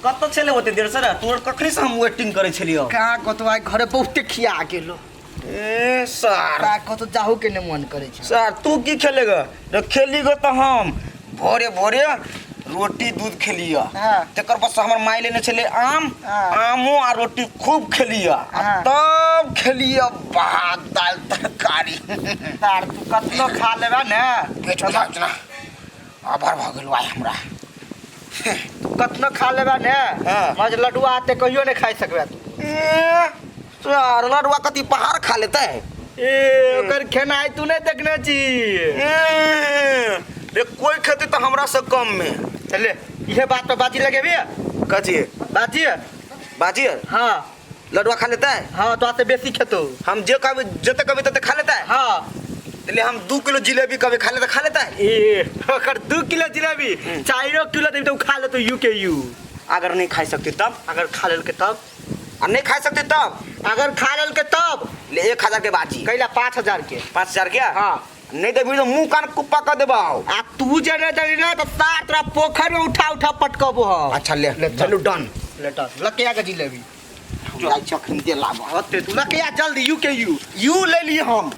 कतऽ छलै ओते देर से रे तोर कखनी से हम वेटिंग करै छलियौ कहाँ कतौ आइ घरे बहुते खिया गेलो ए सर का कतौ जाहू के नहि मन करै छै सर तू की खेलेगा रे खेली गो तऽ हम भोरे भोरे रोटी दूध खेलिय हाँ। तकर बाद से हमर माय लेने छलै आम हाँ। आमो आ रोटी खूब खेलिय आ हाँ। तब खेलिय भात दालि तरकारी तार तू कतनो खा लेबा ने पेट में ना अभर भऽ गेल आइ हमरा तू कतनो खा लेबा ने हाँ। मज लडुआ आते कहियो नहीं खाई सकबे तू ए सर लडुआ कथी पहाड़ खा लेतै ए ओकर खेनाइ तू नहीं देखने छी ए, रे कोई खेतै तऽ हमरा से कम में चले इहे बात पर बाजी लगेबी कथी बाजी बाजी हाँ लडुआ खा लेतै हाँ तो से बेसी खेतो हम जे कभी जते कभी तते खा लेतै हाँ ले हम 2 किलो जिलेबी कभी खा लेते खा लेतै ए ओकर 2 किलो जिलेबी 4 किलो देबी तो उ खा लेतो you के you. अगर नहीं खा सकती तब? अगर खा लेलके तब? आ नहीं खा सकती तब? अगर खा लेलके तब? ले 1000 के बाजी। कैला 5000 के। 5000 के? हाँ। नहीं देबी तो मुंह कान कुप्पा कर देबा। आ तू जे नहीं देबी ना तो सात तोरा पोखर में उठा उठा पटकबो हम। अच्छा ले, ले चल। चलू डन। ले डन। लके आ के जिलेबी। जाइ चखन दे लाब। होते तू लके आ जल्दी you के you. You ले लिए हम।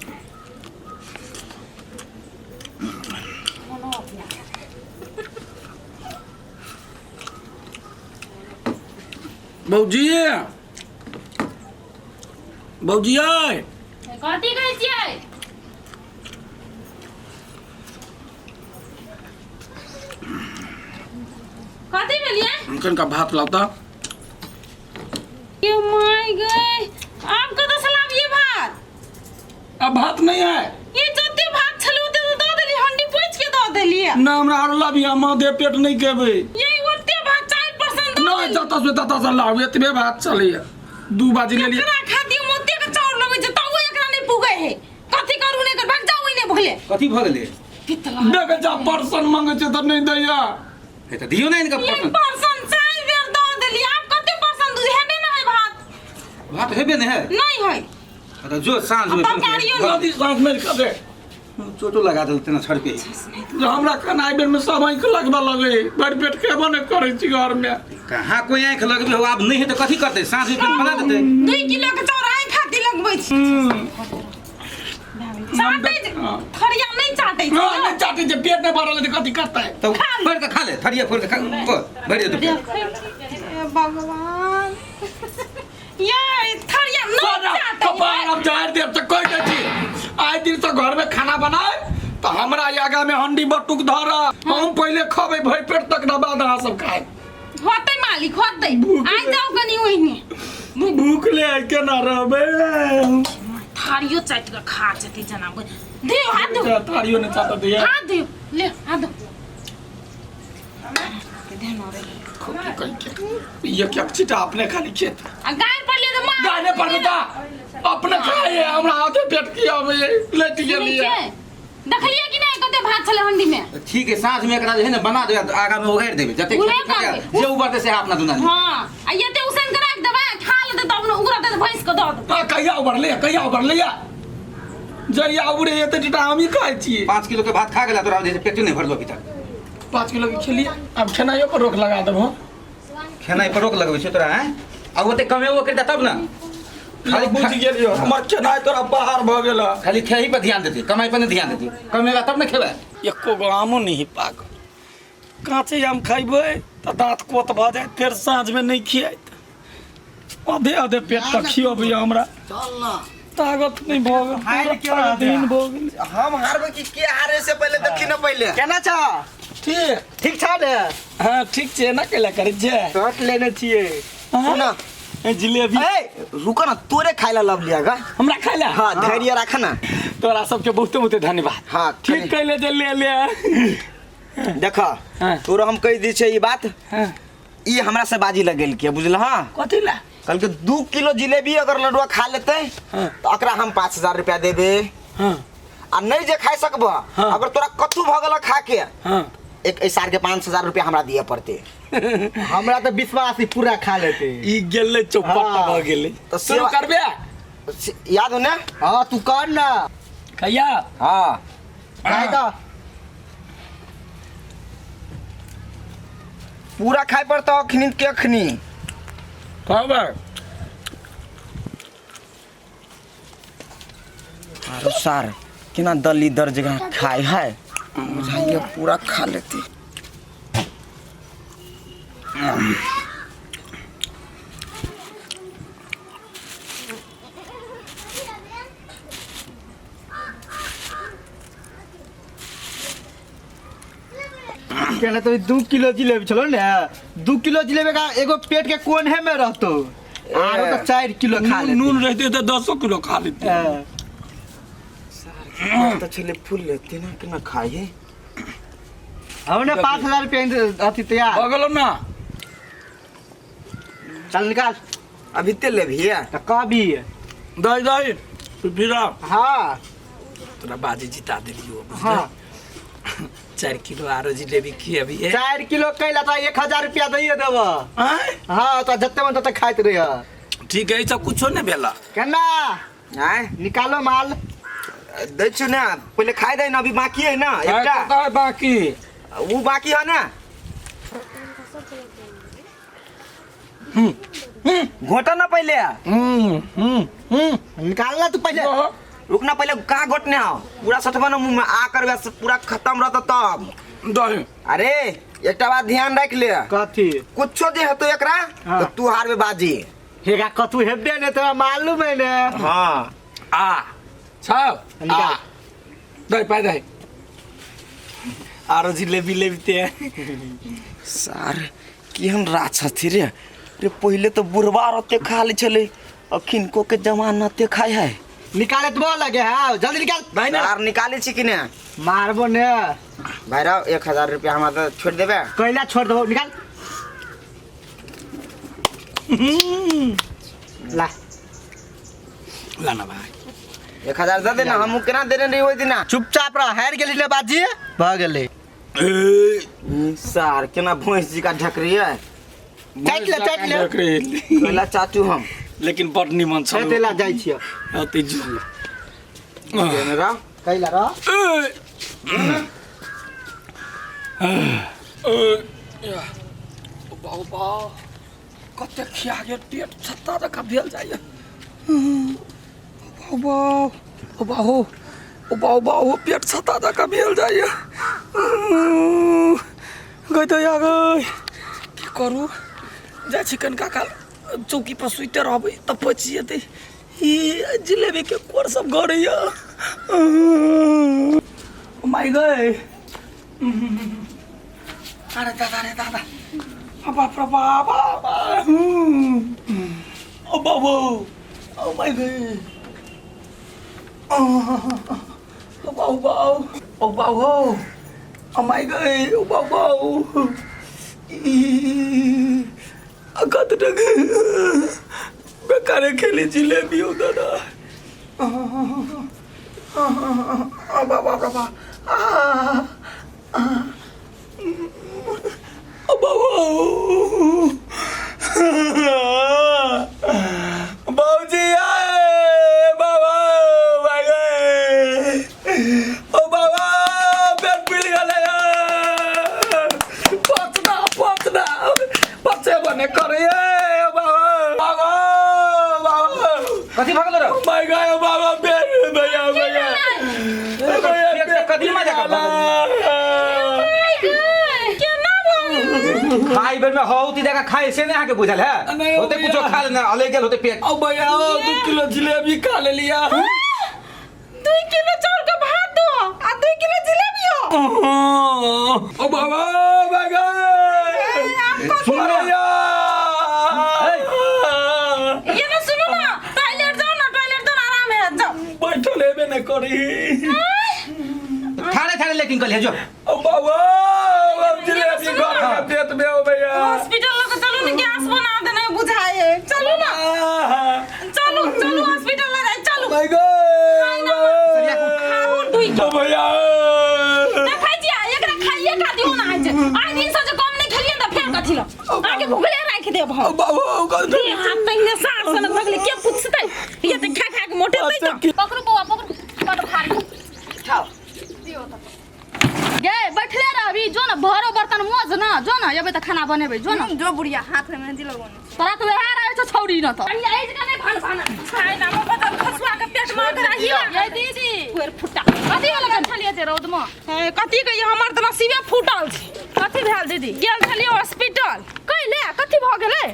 भौजी भौजी आय कथी कहै छियै? कथी भेलियै? कनिका भात लाउ तऽ। ये my गए, आब कतऽ से लाबियै भात? अब भात नहीं है। ये जते भात छलै ओते तऽ दऽ देलियै, हंडी पोछि के दऽ देलियै। ना हमरा आर लाबियै, हम दे पेट नहीं खेबै। ये ओते भात 4% दऽ नहीं देलियै। जतऽ से ततऽ से लाउ, एतबे भात चलैया। 2 बाजी लेलियै। एकरा खातिर हम ओते के चाउर लगै छै तबो एकरा नहि पुगै है। कथी करू नहि करू, भाग जाउ ओइने भुखले। कथी भऽ गेलै? पितला। देख जा पर्सन मंगे छै तऽ नहीं दैया। हे तऽ दियौ ने इनका ये पर्सन। पर्सन 4 बेर दऽ देलियै, आब कते पर्सन दूध हेबे नहि है भात। भात हेबे नहि है? नहि है। तऽ जो साँझ में तरकारियो नहि। दादी साँझ में खबे। चोटो लगा देलकै ना छड़के। जो हमरा कनाइ बेर में सब आँखि लगबऽ लगै, भरि पेट खेबो नहि करै छी घर में। कहाँ कोई आँखि लगबे हो, आब नहि है तऽ कथी करतै? साँझ में फेर बना देतै। 2 किलो के चाउर आँखि खातिर लगबै छी। चाटै छै, थरिया नहि चाटै छै। हँ, नहि चाटै छै, पेट नहि भरल है तऽ कथी करतै? तऽ फोड़ि कऽ खा ले, थरिया फोड़ि कऽ खा, भरि जेतौ पेट। हे भगवान, ये थरिया नहि तोरा चाटै। कपार अब झाड़ि देब तऽ कहि दै छी, आइ दिन से घर में खाना बनाए तऽ हमरा आगा में हंडी बटुक धर, हम पहिले खबै भरि पेट तक ना बाद अहाँ सब खाए। होतै मालिक होतै, भूख आइ जाउ कनि ओहिने। भूख ले आइ केना रहबै? थारियो चाटि कऽ खा जेतै जेना। दियौ हाथ दियौ। थारियो नहि चाटऽ दैया। हाथ दियौ, ले हाथ दियौ। ये क्या छिटा अपने खाली खेत। आ गाय पर ले तऽ मार। गाय पर बेटा अपने खाए, हमरा हाथे पेट की आबै लेट गेलियै। देखलियै कि नहि कते भात छलै हंडी में? ठीक है, साँझ में एकरा जे है ने बना देबै, आगा में उगारि देबै जते उहे खेती करबै। जे उबरतै से अपना दुना। हाँ, आ एते उसन के राखि देबै, खा लेतै तब ने उगरतै तऽ भैंस के दऽ देबै। आ कहिया उबरलै, कहिया उबरलै? जहिया उबरे एते टा हमही खाइ छियै। 5 किलो के भात खा गेला तोरा जे पेटो नहि भरलो अभी तक। 5 किलो के खेलियै, आब खेनाइयो पर रोक लगा देबहो। खेनाइ पर रोक लगबै छै तोरा? हैं, आ ओते कमेबो करता तब ने। खाली बुझि गेलियो, हमर खेनाइ तोरा बाहर भऽ गेल। खाली खेही पर ध्यान देतै, कमाइ पर नहि ध्यान देतै। कमेगा तब ने खेबै। एको गो आमो नहीं पाक, काँचे आम खैबै तऽ दाँत कोत भऽ जायत, फेर साँझमे नहि खियाइत। आधे आधे पेट तक खियबैया हमरा। चल ना। ताकत नहि भऽ गेल। हारि के पूरा रहतै। दिन भऽ गेल। हम हारबै कि के हारे से पहिले देखी ना पहिले। केना छ? ठीक। ठीक छ ने? हाँ ठीक छै, एना कैला करै छै? शर्ट लेने छियै। सुन। ए, जिलेबी। ए रुको ना, तोरे खाइ ला लव लिया गा। हमरा खाइ ला? हाँ, धैर्य राख ना। तोरा सबके बहुते बहुते धन्यवाद। हाँ, ठीक कैले जे ले ले। देख। हाँ। तोरा हम कहि दै छियै ई बात। हाँ। ई हमरा से बाजी लगेल के बुझल? हाँ। कथी ला? कहलकै 2 किलो जिलेबी अगर लडुआ खा लेतै हाँ। तऽ ओकरा हम 5000 रुपया देबै। हाँ। आ नहीं जे खाइ सकबह, हाँ। अगर तोरा कथू भऽ गेल खा के, हाँ। एक ऐसार के 5000 रुपया हमरा दिअ पड़तै। हमरा तऽ विश्वास है पूरा खा लेतै। ई गेलै चौपट। हाँ। भऽ गेलै। तऽ शुरू सेवा- करबे? याद हो ने? हाँ, तू कर ना। कहिया? हाँ। खाइ तऽ। पूरा खाए पड़तो अखनी के अखनी। खाबे। आरो सार केना दली दर जगह खाए है, बुझाइए पूरा खा लेती। केना तो 2 किलो जिलेबी छलो ने, 2 किलो जिलेबी का एगो पेट के कोन है में रहतो, आरो तो 4 किलो खा लेते। नून रहते तो 10 किलो खा लेते। तो छले फूल लेते ना केना खाए है। हमने 5000 रुपया अथी तैयार बगल ना। चल निकाल। अभी ते लेबही है। तो कभी दही दही फिर हाँ तोरा बाजी जिता देलियो। हाँ 4 किलो आरो जिलेबी खिएबी। 4 किलो कैला तो 1000 रुपया दैये देब। हाँ तो जते मन तते खाइत रहिह। ठीक है, सब कुछो नहीं भेला। केना आय निकालो माल। दै छु ना, पहिले खाइ दे ना, अभी बाकी है ना एकटा। बाकी उ बाकी है ना। घोटा ना पहले। निकालना तू पहले। रुकना पहले, कहाँ घोटने हो? पूरा सठबा ना मुंह में आ कर वैसे पूरा खत्म रहता तब। दही। अरे एकटा बात ध्यान रख ले। कथी? कुछो जे हेतो एकरा हाँ। तो तू हारबे बाजी। हेगा कथू हेबे ने तोरा मालूम है ने। हाँ आ छाव निकाल। आ दही पाई दही आरो जिलेबी लेबते। सार केहन राक्षस थी रे। रे पहले तो बुढ़वा रहते खा ले छले, अखिन को के जमाना ते खाए है। निकाले तो लगे है, जल्दी निकाल। भाई ना सार निकाले छी कि ने? मारबो ने भाई राव 1000 रुपया हमरा तो छोड़ देबे। कैला छोड़ देबो, निकाल। ला ला ना भाई 1000 दे देना, हम केना देने रही ओइ दिना। चुपचाप रह, हार गेली ले बाजी भ गेलै। सार केना भैंस जी का ढकरी है। चाट ले, चाट ले। कैला चाचू हम। लेकिन बड़ निमन छल। हे तेला जाइ छियै। अति जो देने रह। कैला रह। बाबा कते खिया गेल, पेट छत्ता जकाँ भेल जाइए। बाबा ओ बाहो ओ बाबा ओ पेट छत्ता जकाँ भेल जाइए। गई दैया गई की करू, जाइ छी कनिका काल चौकी पर सुइते रहबै तऽ पचि जेतै। ई जिलेबी के कोर सब गड़ैया। माय गई। अरे दादा रे दादा, बाप रे बाप, ओ बाबू ओ my गई। ओ बाबू ओ बाबू ओ my गई। ओ बाबू कत बेकारे खेली जिलेबी। ओ दादा बाबा बाबा ओ बाबू बाबूजी आए बाबा भाई गए। ओ बाबा पेट पील गेलै। पचना पचना पचे बने करे। बाबा बाबा बाबा कथी भगल रे? My गए बाबा पेट भैया भैया भैया पेट कदीमा जकाँ भऽ केना भऽ गेल? खाई बेर में हौती जगह खाई से नहीं अहाँके बुझल है, नहीं, होते भैया। कुछो खा लेना अलग गेल होते पेट। ओ भैया 2 किलो जिलेबी खा लेलिया। 2 किलो चाउर के भात दो आ 2 किलो जिलेबी हो। ओ बाबा भैया सुन ना। भैया ये ना सुनो ना, टॉयलेट जाओ ना, टॉयलेट तो आराम है, जाओ। बैठल हेबे नहीं करी। थारे थारे लेकिन कल है जो। ओ बाबा अब जिलेबी घर में पेट में हो भैया। हॉस्पिटल लगे चलो ना, गैस बना देना बुझाए। चलो ना, चलो चलो हॉस्पिटल ले जाए, चलो। My God खाओ 2 किलो। ओ भैया देखै छियै एकरा खाइए खातिर होना है जे। आइ दिन से जे कम नहीं खेलिए त फेर कथी ल आके भुखले राखि देब हम। ओ बाबा दे हाथ तहिने सार सनक भगले के पूछतै, ये त खा खा के मोटेतै त। पकड़ू बौआ पकड़ू, बड़ भारी खाओ। दियो त गे बैठले रहबी जो ना भरो बर्तन मोज ना जो ना एबै त खाना बनेबै जो ना। जो बुढ़िया हाथ में मेहंदी लगौने छै। तोरा त वएह रहै छौ छौरी न त कनिया एज के नहि भन भन खाय ना मो बदल खसुआ के पेट में अगर हिला ये दीदी कोर फुटा कथी भेल गेल छलियै जे रौद में? कथी कहियै, हमर तऽ नसीबे फूटल छै। कथी भेल दीदी? गेल छलियै हॉस्पिटल। कैले कथी भऽ गेलै?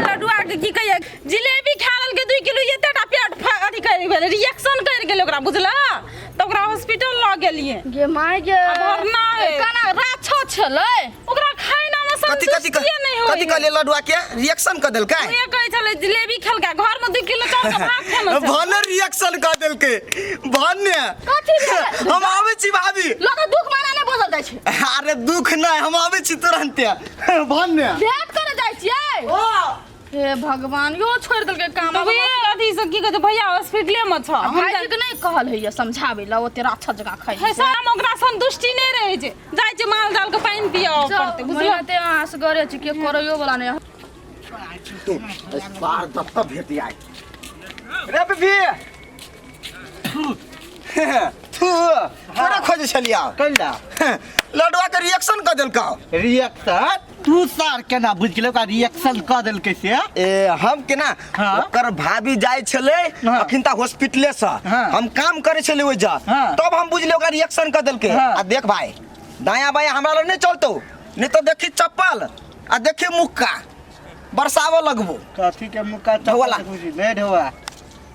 लडुआ के की कहियै, जिलेबी खा लेलकै 2 किलो, एतेटा पेट अथी करि गेलै, रिएक्शन करि गेलै ओकरा, बुझलऽ? तऽ ओकरा हॉस्पिटल लऽ गेलियै। गे my गे, आ भरना है। केना राछो छलै? ओकरा खाना में कथी कथी संतुष्टिये नहि होइ। कथी कहलियै, लडुआ के रिएक्शन क देलकै? उहे कहै छलै जिलेबी खेलकै, घर में 2 किलो चाउर के भात खेने छै। भने रिएक्शन क देलकै भने। कथी भेलै? हम आबै छी भाभी। लोक दुख माना नहि बोलल जाइ छै। अरे दुख नहि, हम आबै छी तुरन्ते भने। भेंट करे जाइ छियै? हे भगवान, यो छोड़ि देलकै काम। तब ये अथी से की कहै छै, भैया हॉस्पिटले में छ। हम भाईजी के नहि कहल होइया समझाबै ला, ओते राक्षस जकाँ खाइ हे शाम ओकरा संतुष्टि नहि रहै छै, जाइ छै माल जाल के पानि पियाबऽ पड़तै, बुझलऽ? बुझलते अहाँ असगरे छी, के करैयो वाला नहि। बार दत्त भेट आइ रे बीबी। थू थोड़ा खोजे छलिया। कैला? लडुआ के रिएक्शन क देलकौ। रिएक्शन? तू सार केना बुझि गेलै ओकरा रिएक्शन कऽ देलकै से? ए हम केना? हाँ। ओकर भाभी जाइ छलै हाँ। अखन तक हॉस्पिटले से, हाँ। हम काम करे छलै ओहि जा, हाँ। तब हम बुझलियै ओकरा रिएक्शन क देलकै। हाँ। आ देख भाई, दायां बायां हमरा लग नहि चलतौ, नहि तऽ देखी चप्पल आ देखी मुक्का बरसाबऽ लगबो। कथी के मुक्का? ढौआ ला। बुझी नहि ढौआ।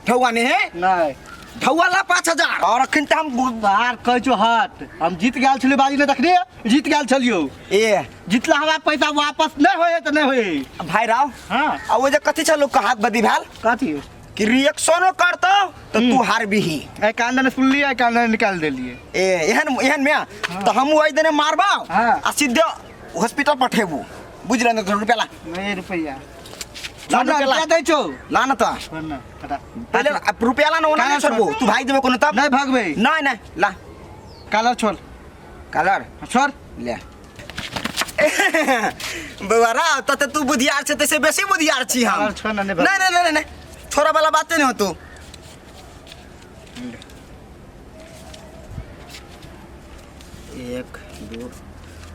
ढौआ नहि है? नहि। ढौआ ला 5000 और अखन तऽ हम बाहर कहै छौ हट, हम जीत गेल छलियै बाजी, नहि देखलियै? जीत गेल छलियौ। ए जितला हमरा पैसा वापस नहि होय तऽ नहि होय। भाई राव। हाँ। आ ओ जे कथी छल लोक के हाथ बदी भेल? कथी? कि रिएक्शनो करतौ तऽ तू हारबिही। एहि कान दने सुनलियै, एहि कान दने निकालि देलियै। ए एहन एहन में तऽ हम ओहि दिने मारबौ हाँ। आ सीधे हॉस्पिटल पठेबू, बुझल ने? रुपया ला। नहीं रुपया। ला रुपया ला। रुपया दै छौ। ला न तऽ। छोड़ ना, हटा। पहिले रुपया ला न, ओना नहि छोड़बो, तू भागि जेबो कोनो तब। नहीं भागबै। नहीं नहीं, ला। कालर छोड़। कलर? छोड़। ले बौआ राव, तते तू बुधियार छै तैसे बेसी बुधियार छी हम। कलर छोड़ ना, नहीं भागबै। नहीं नहीं नहीं नहीं, छोड़ा वाला बाते नहीं हो तू। एक दू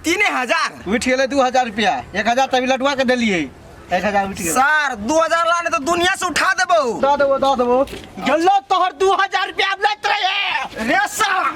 3000 उठि गेलै 2000 रुपया, 1000 तभी लटुआ के देलियै, 1000 उठि गेलै। सर 2000 ला नहीं तो दुनिया से उठा देबो। दऽ देबो, दऽ देबो, गेलो तोहर 2000 रुपया आब लैत रहे। रे साला।